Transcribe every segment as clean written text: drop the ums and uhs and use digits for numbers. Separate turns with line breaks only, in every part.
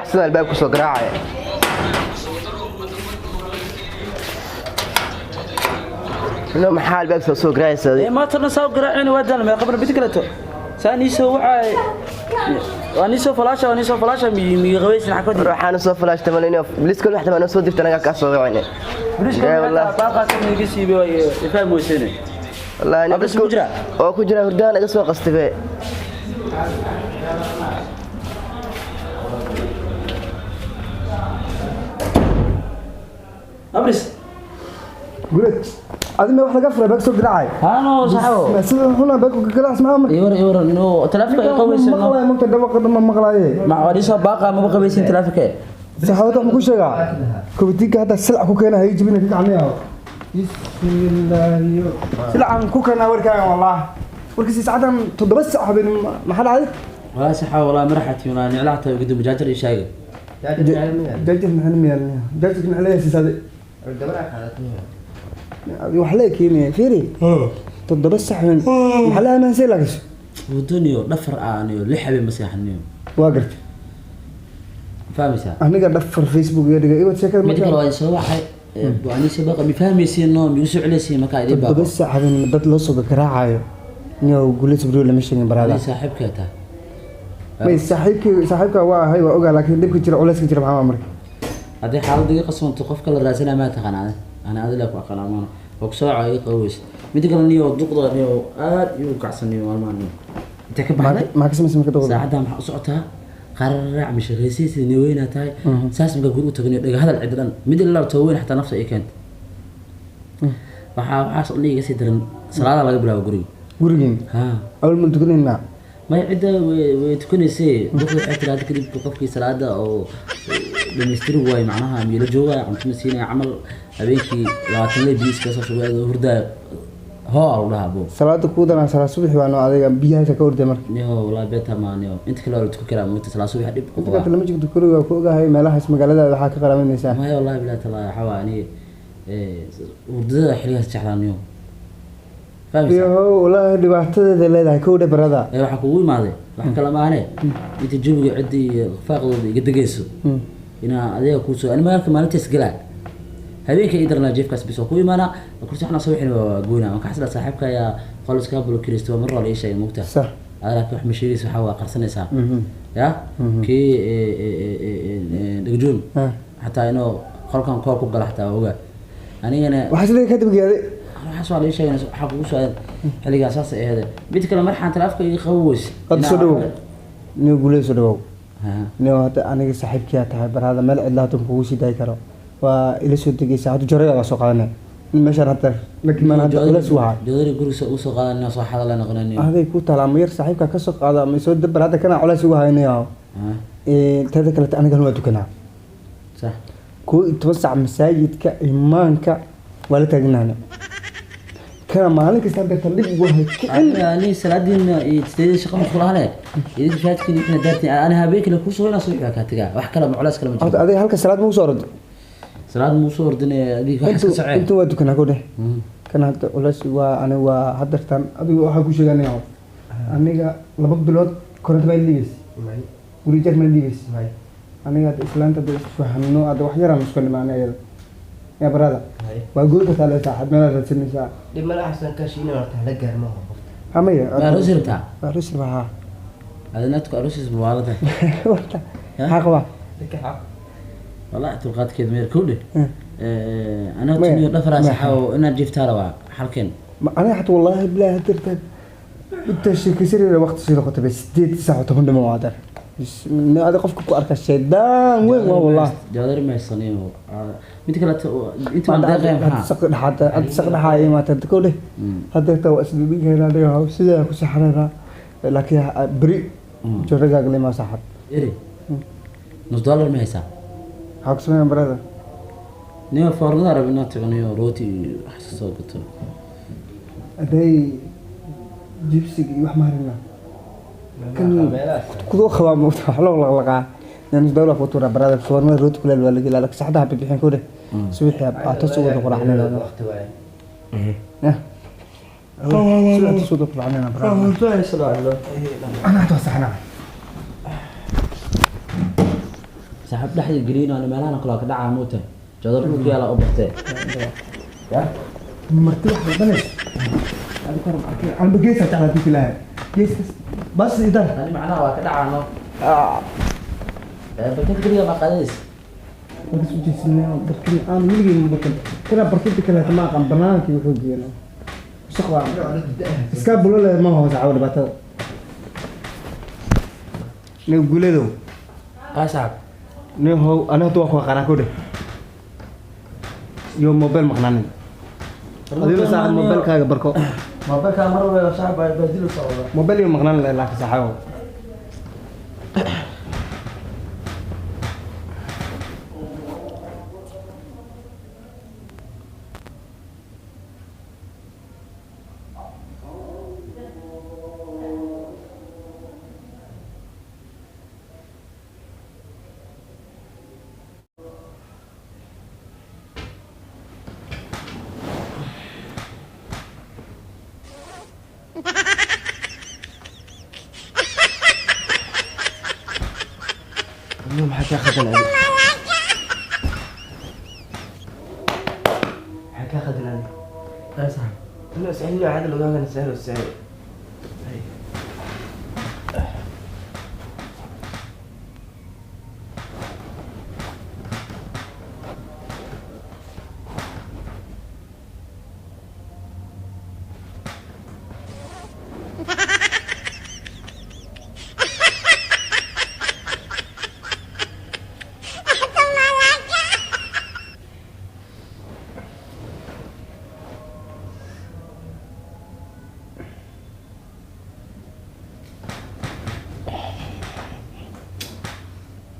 Wax sidan albaabku soo garaacaya. No, maxaa albaabka soo garaacaysa?
Maanta dhan saa u garaacayna waa daalmay qabna mid kaleeto saa nii soo wacay, waa nii soo falaasha, waa nii soo falaasha, mi qabaysin xakodi.
Waxaan soo falaashtay malino bliskol wax tamaan soo dirta, anaga ka soo wacayna.
Bliskol baaqaas miiga siibay, way ifaham weysane.
Wallahi
Abris ku jira?
Oo ku jira, hurdaan iga soo qastay be.
Abris.
Gureed, adi ma wax laga furay baag soo garaacay?
Haano saxo.
Ma sida xuna baag ku garaacay ma marka?
Iwar iwar, no taleefanka ay qabaysin no.
Maqlaay marka dhawaqa dhan maqlaaye.
Ma waa nii soo baaqa, maba qabaysin taleefanka.
Saxaabada waxaan ku sheegaa kobitiinka hadda silac ku keena hay jibina ka gacmiyaa. Bismillaahi, silacan ku keenaa warkaagan wallaah warkiisi saacadan 7 saac habeen maxaa dhacday?
Walaa saxo, walaa maraxati walaa niclaha taa gudub jaajar ii sheegay.
Jaajir maxaa miyaa? Jaajir maxaa leeyahay? Sisaade wax lee keenaya, fiiri, 7 saac habeen maxaa la amaansay laakiin?
Wadaniyo dhafar aaniyo lix habeen ma seexaniyo.
Waa gartay.
Fahmaysaa?
Aniga dhafar Facebook iga dhigay iwad sheekada.
Mid kale waa soo waxay waa nii soo baaqa, mi fahmaysiin no, mi soo celeysiin marka idin
7
baaqo.
Saac habeen dad loo soo garaacayo niyow guuleys brio lama sheegin baraada.
Adii saaxiibkaa tahay.
May, saaxiibkii saaxiibka waa ahay, waa ogaa, laakiin dhibka jira, culayska jira maxaa marka?
Haddii xaaladda iga qasbanto qofka la raadsanaya maa taqaanaa, ana adila ku aqaan amaana oo ku soo iga qaboweys. Mid kale niyo duqda niyo aad iyu kacsan niyo maalmahan niyo intee ka baxday?
Maxaa ka samaysa marka dowladda?
Saacaddan maxaa u socotaa qararac ma shaqaysiisid niyo weynaa tahay saas markaa guri u tago niyo dhaga hadal cid dhan mid ilaa too weyn xataa nafta ay keenta. Waxaa waxaas dhan iga sii daran salaada laga bilaabo guriga.
Gurigiin?
Ha.
Awal ma tukanayna?
May, cidda way tukanaysay, duqda waxay tiraahda kadib qofkii salaada oo dhamaystiri waayo macnaha miila joogaya cunto ma siinaya camal habeenkii 20 ley biyo iskaga soo shubay adoo hurdaayo hoo aa lagu dhahaa bo.
Salaada kuu danaa salaad subaxi baa noo adayga biyahaasa ka orday marka.
Niyo walaa beeta maa niyo inta kale waa la tukan karaa moogta salaad subax dhib ku
inta
qabaa.
Kale lama jirto, guriga waa ku ogahay meelahaas magaaladaada waxaa ka qaramanaysaa.
Maya wallahi bilahi talaa waxaa waa ani hurdada xilligaas jeclaa niyo, fahmaysaa?
Yahow, wallaahi dhibaatadeeda leedahay kow dhe barada.
Ee waxaa kugu imaaday wax kale maahane inta jawiga ciddii iyo faaqdooda iga degayso inaa adiga kuusoo ani magaalka maalintaas galaa habeenka ii darnaa jeefkaas bis waa ku imaanaa kursi waxna soo wixin waa goynaa marka xasla saaxiibka ayaa qol iskaga bulokiraysto waa mar hore ii sheegay moogta.
Sax.
Ada laakiin wax ma sheegaysa, waxaa waa qarsanaysaa ya kii dhegjoon xataa inuu qolkan kool ku gala xataa waa ogaa anigana.
Waxaa isleeyahay ka dibgaaday.
Waxaas waa la ii sheegay, waxaa kugu soo aadan xilligaa saas ay ahayd. Mid kale marxaan taleefanka iga qabo weyse.
Hadda soo dhawow niyo guuley, soo dhawow.
Ha.
Niyo hadda aniga saaxiibkiyaa tahay barada, meel cidla hadda kugu sii daayi karo, waa ila soo degaysa hadda jorayga waa soo qaadanay in meeshaan hadda lakimaan hadda culays wahaa.
Joodari guriga ugu soo qaadan soo xadala noqonayo.
Aday ku taala ama yar saaxiibka ka soo qaada ama soo dabar hadda kana culays ugu haynayo. Teeda kalete anigan waa tukanaa.
Sax.
11 saac masaajidka imaanka waa la taagnaana kana maalin kasta hadda tan dhib ugu hay kicin.
Ani salaadiina iyo sideedii shaqa mashquulahane idinka shaadkiin inta daartiin ani habeenkii la kusoo inaa subax baa kaa tagaa wax kale ma culays kale ma
horta
jiro.
Adiga halka salaad ma usoo ordo?
Salaad muu soo ordinaya adiga wax iska
intu
socee.
Intu waa tukanaa ku dheh kan hadda culays waa ani waa haddartan adigu waxaa ku sheeganaya aniga 2 bilood koronto ma liibays, guri jar ma liibays. Aniga hadda islaanta hadda isfahano hadda wax yaraan isku nimaanay iyada yaa barada waa goy kartaa le saaxad meelaad raadsanaysaa.
Dhib mala xasan kaashiina horta la gaar maaha qofta.
Hamaya.
Ma aroos rabtaa?
Waa aroos rabaa haa.
Adinaadku aroosiis mawaalada.
Horta maxaa qabaa?
Dadka xaq.
Wallahi dulqaadkeed meer kow dheh anaa
Maya,
tuniyo dhafaraa
maya.
Saxaawo inaad jiiftaa rabaa xalkeen.
Aniga xataa wallaahi bilaahi hadirtan inta sheekaysanayna waqti sii noqotay bay 8 saac oo 10 dhimo waa dar. Bismillah, adiga qofka ku arka shaydaan weyn waa wallaahi.
Joodari maysaniyo mid kale inta waan deeqaya maxaa?
Saq dhaxaata hadda saq dhaxaa imaata hadda kow dheh hadda taa waa isdhibin aniga sidaa ku saxanayna laakiin beri joragaaga lima saaxad.
Eri nus dollar ma haysaa?
Maxaa ku sameeyaan barada?
Niyo foornada rab inaad tago niyo rooti iyo wax iska soo gato.
Hadday jibsiga iyo wax maharina kan kudoo qabaa moogta wax loo laqlaqaa nus dawla ku tuura barada foornada rooti kuleel waa laga ilaa laakiin saxdaha bixin ku dheh subaxii aa toos ugu wada quraacnayna.
Waqti waaye.
Yah. Subaxii toos ugu wada quraacnayna barada. Ana hadda waa saxnaa.
Saaxiib dhexda gelin oo meelahan kale ka dhacaa moota. Jodar dhulka yaala u bartee. Ya?
Marti wax dalbanaysa. Adiga kor arkay. Anba geesaa jeclaa ku ilaahay. Geeskas. Bas idar.
Tani macnaha waa ka dhacaano. Barkad guriga ma qaadays.
Marka soo jeesinay barkin aan weligay ma barkin. Kana barkinta kale ma aqaan banaankii wuxuu geeyay. Wasaq waa. Iska bulole ma hoos caawa dhibaatada. Nin guuleedow.
Ah saaxiib.
Nin how ana hadda waa ku aqaanaa ku dheh. Iyo mobile maqnaanin. Adiga saaxiib mobilkaaga barko.
Mobilka mar walba saaxiib ay badil socda.
Mobile iyo maqnaan laakiin saaxiibo.
Maxaa kaa khaldan adiga? Maxaa kaa khaldan adiga?
Ah saaxiib.
Inuu isceliyo caadi looga sahlo sahlo.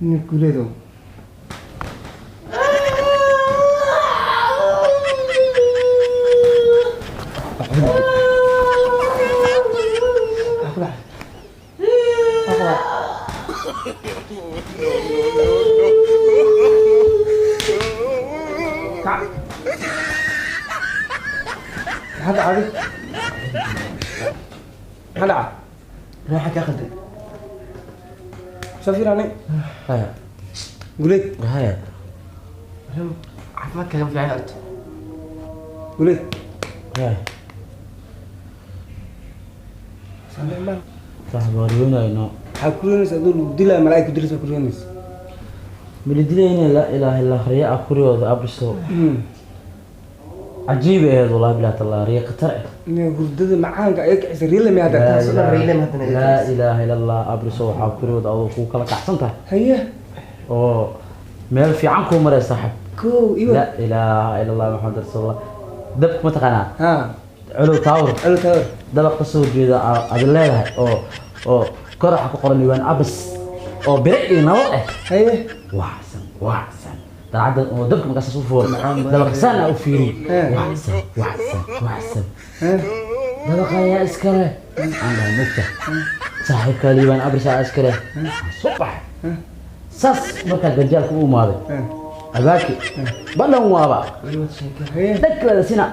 Nin guuleedow. Maxaa dhacday? Maxaa dhacay?
Maxaa kaa khaldan?
Soo fiir ani.
Haya.
Guuleed.
Haya.
Caafimaadkaaga ma fiican horta.
Guuleed.
Haya.
Saaxiib.
Saaxiib waa riyoonayno.
Maxaa ku riyoonaysa adoo lagu dilaayo malaa'ig ku dilaysa ku riyoonaysa?
Milidinayna la ilaaha illa riya akuriyooda abriso. Cajiib ahayd wallahi bilaa tallah riya khatar ah.
Nin hurdada macaanka ay kicisa riile ma hadda taas
dhan riile ma hadda.
Laa ilaaha illa Allah abriso waxaa kuriyooda adoo ku kala kacsan tahay.
Haye.
Oo meel fiican ku maray saaxiib.
Kow iyo.
La ilaaha illa Allah Muhammad rasuulullah. Dabka ma taqaanaa?
Ha.
Culu taawur.
Culu taawur.
Dabaq ka soo jeeda aad leedahay oo kor waxa ku qoran liwaan abis oo bire iyo nabad ah.
Haye.
Waxsan waxsan. Daacadda oo dabka markaas soo fuur. Dabaq sana u fiiri. Waxsan waxsan waxsan. Dabaqa ayaa iskale. Aan dhahay mugta. Saaxiibka liwaan abis ayaa iskale. Soo bax. Sas markaa ganjaalka u imaaday. Albaabki. Ballan waaba. Dhag sina.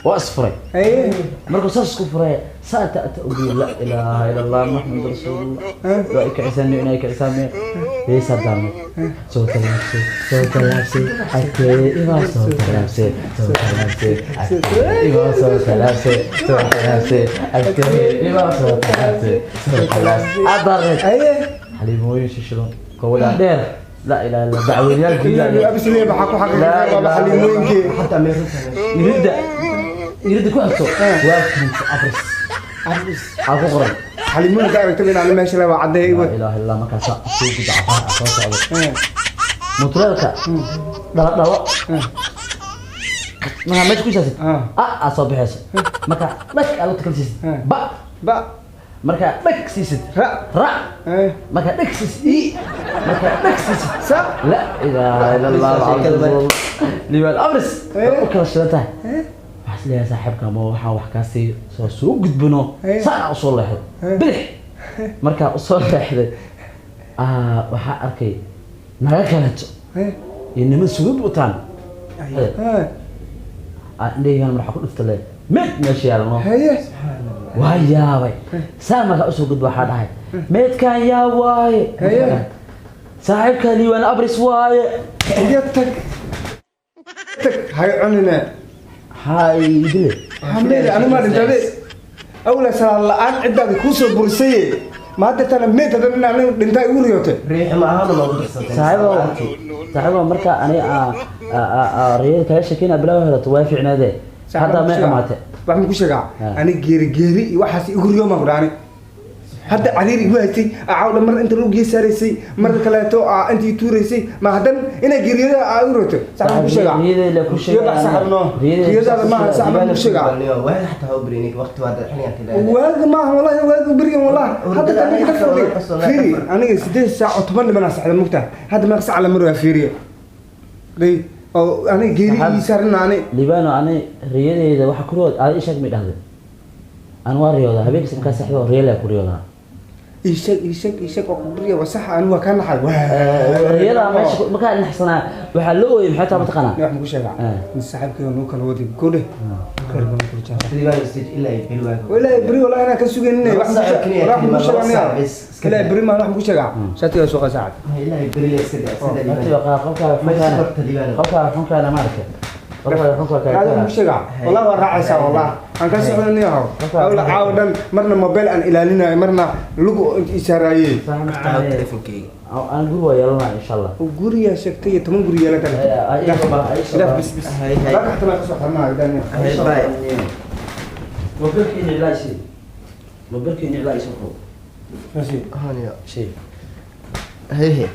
Waa isfuray. Markuu saas isku furay saata ata ugu la ilaaha illa Allah Muhammad rasuulullah. Waa ikicisan inay kicisamee. Heesa daamay. Soo talaabsay, soo talaabsay, adkee imaa soo talaabsay, soo talaabsay, adkee imaa soo talaabsay, soo talaabsay, adkee imaa soo talaabsay, soo talaabsay. Adarret. Xaliimooyin shishidan gobol dheer. La ilaaha illa dacwadayaal
jiida. Abis leey maxaa ku xaqiiqay waa xaliimooyinkii.
Hatta meerta.
Iridda. Iridda ku xigto. Waa kunta abris.
Abris.
Aa ku qoran.
Xaliimooyinka aragtay inaan meesha la waa cadeey.
La ilaaha illa markaas soo gudba soo socdo. Mutuleelka. Dhala dhalo. Marka meesha ku shaasid. Ah soo bixayso. Marka dhag aad u takalsiisid. Ba.
Ba.
Marka dhag siisid.
Ra.
Ra. Marka dhag siisid. I. Marka dhag siisid.
Sa.
La ilaaha illa Allah. Liwaan abris. U kala shidan tahay. Waxaa isleeyahay saaxiibka ama waxaan wax kaa siiyo soo gudbino. Saa u soo leexday. Bidix. Markaa u soo leexday. Waxaa arkay naga kaleeto. Iyo niman sugid wataan. Indhahaygan marxa ku dhufta le. Meed meesha yaalano. Waa yaabay. Saa markaa usoo gudbo waxaa dhahay. Meedkaan yaa waaye. Saaxiibka Liibaan Abris waaye.
Iga tag, tag, hay cunine.
Hay idile.
Hameed, ani maa dhintade awla salaad la-aan ciddaadi kuu soo burisaye, ma hadda tana meed hadan in aniga dhintaa igu riyootay.
Riix ma ahaan ma ugu darsatay.
Saaxiibow, saaxiibow, marka ani riyada kaga sheekeyna bilaw helato waa fiicnaadee, hadda may xumaate.
Waxaan ku sheegaa ani geeri geeri iyo waxaas igu riyo maan ku dhaani. Hadda cariir igu haysay caawdha, mar inta lagu geesaaraysay, mar kaleeto aa intii tuuraysay, ma haddan inay geeriyada aa igu riyootay, saxan ku sheegaa.
Riyada la ku sheegaa.
Iyo bax saxibno, riyadaada maaha, saxban ku sheegaa.
Waaga xataa u berinik waqti waa xilligan kale.
Waaga maaha, wallahi waaga berigan, wallahi hadda tan ninka fadhiga fiiri, aniga 8 saac oo 10 dhimanaa saxda mugtaa, hadda meeqa saac la maraya fiiriye day oo aniga geeri ii saarina ani.
Liibano, ani riyadeyda waxa ku riyood aad ii sheeg may dhahday, aan waa riyoodaa habeenkiis markaa saaxiibo riyada ku riyoodaa.
Ii sheeg, ii sheeg, ii sheeg oo kubriya waa sax, ani waa kaa naxay.
Riyada meesha markaa naxsanaa waxaa loo ooyay, maxay tahay mataqaanaa?
Wax ma ku sheegaa? In saaxiibkayga noo kala wadi kudhe khayr badan kula jecel.
Liibaan stage ilaa iyo beri waaga.
Ilaahay beri, wallahi anaa ka sugaynin. Wax
Laba saac kaliya
wax ma ku
laba
sheegaa
saac bes, iska
ilaahay
daa.
Beri maa wax ma ku sheegaa? Shaatigaa soo qaa saacad.
Ilaa iyo beri iska daa, iska daa.
Horta
Liibaan.
waa qofka
Ma
xunkaana
iskorta Liibaan.
qofka xunkaana maaragtay, qofka xunka
Raadi ma ku sheegaa? Wallahi waa raacaysaa, wallahi aan ka soconay yahow awla caawa dhan, marna mobile aan ilaalinayo, marna lugu isaaraayey.
Telefonkeyga.
Aan guri waa yeelanaa insha Allah.
Guriyaa sheegtay iyo 10 guri yeelan kara. Ilaah bis bis.
Hay, hay.
Laa kaxtama ka soo xirnaa idan.
Hay, bye.
Mobilkiina ilaa isii, mobilkiina ilaa isoo qabo.
Raasi.
Haniyo.
Shay.
Hey hey.